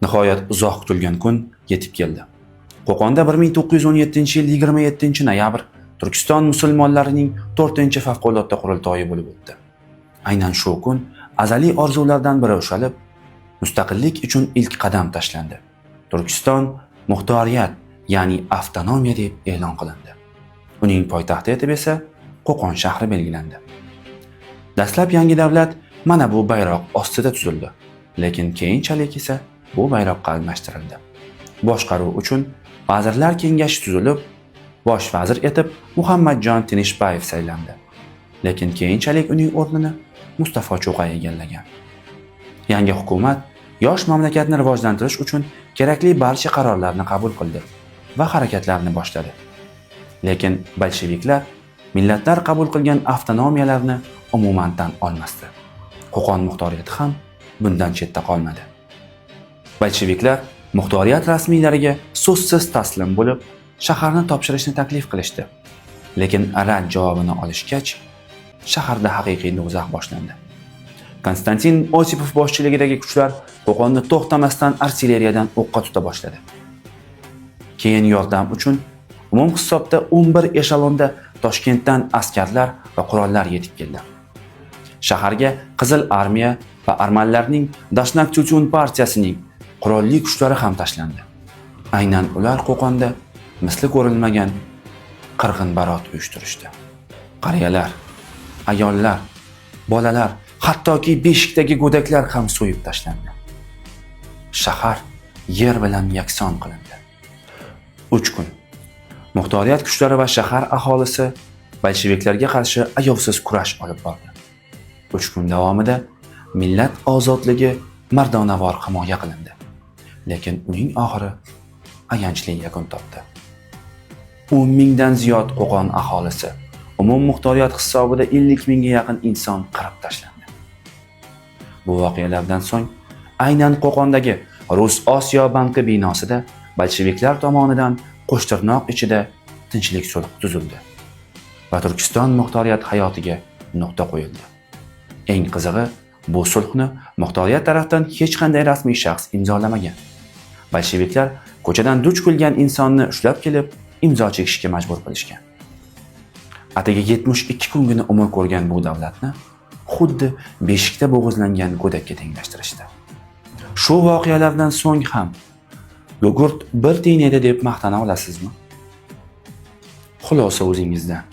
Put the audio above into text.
Nihoyat uzoq kutilgan kun yetib keldi. Qo'qonda 1917-yil 27-noyabr Turkiston musulmonlarining 4-favqulodda qurultoyi bo'lib o'tdi. Aynan shu kun azaliy orzulardan biri ushalib, mustaqillik uchun ilk qadam tashlandi. Turkiston muxtoriyat, ya'ni avtonomiya deb e'lon qilindi. Uning poytaxti etib esa Qo'qon shahri belgilandi. Dastlab yangi davlat mana bu bayroq ostida tuzildi, lekin keyinchalik esa bu bayroqqa almashtirildi. Boshqaruv uchun Vazirlar Kengashi tuzilib, bosh vazir etib Muhammadjon Tinishbayev saylandi. Lekin keyinchalik uning o'rnini Mustafo Cho'qay egallagan. Yangi hukumat yosh mamlakatni rivojlantirish uchun kerakli barcha qarorlarni qabul qildi va harakatlarni boshladi. Lekin bolsheviklar millatlar qabul qilgan avtonomiyalarni umuman tan olmasdi. Qo'qon muxtoriyati ham bundan chetda qolmadi. Bolsheviklar muxtoriyat rasmiylariga so'zsiz taslim bo'lib, shaharni topshirishni taklif qilishdi. Lekin rad javobini olishgach, shaharda haqiqiy do'zax boshlandi. Konstantin Osipov boshchiligidagi kuchlar Qo'qonni to'xtamasdan artilleriyadan o'qqa tuta boshladi. Keyin yordam uchun umum hisobda 11 eshelonda Toshkentdan askarlar va qurollar yetib keldi. Shaharga Qizil armiya va armanlarning Dashnak Tutun partiyasining qurolli kuchlari ham tashlandi. Aynan ular Qo'qonda misli ko'rilmagan qirg'inbarot uyushtirishdi. Qariyalar, ayollar, bolalar, hattoki beshikdagi go'daklar ham so'yib tashlandi. Shahar yer bilan yakson qilindi. 3 kun muxtoriyat kuchlari va shahar aholisi bolsheviklarga qarshi ayovsiz kurash olib bordi. 3 kun davomida millat ozodligi mardonavor himoya qilindi. Lekin uning oxiri ayanchli yakun topdi. 10 mingdan ziyod Qo'qon aholisi, umum muxtoriyat hisobida 50 mingga yaqin inson qirib tashlandi. Bu voqealardan so'ng aynan Qo'qondagi Rus Osiyo banki binosida bolsheviklar tomonidan qo'shtirnoq ichida tinchlik sulh tuzildi va Turkiston muxtoriyat hayotiga nuqta qo'yildi. Eng qizig'i, bu sulhni muxtoriyat tarafdan hech qanday rasmiy shaxs imzolamagan. Bolsheviklar ko'chadan duch kelgan insonni ushlab kelib, imzo chekishga majbur qilishgan. Atigi 72 kungina umr ko'rgan bu davlatni xuddi beshikda bo'g'izlangan go'dakka tenglashtirishdi. Shu voqealardan so'ng ham gugurt bir tiyin edi deb maqtana olasizmi? Xulosa o'zingizdan.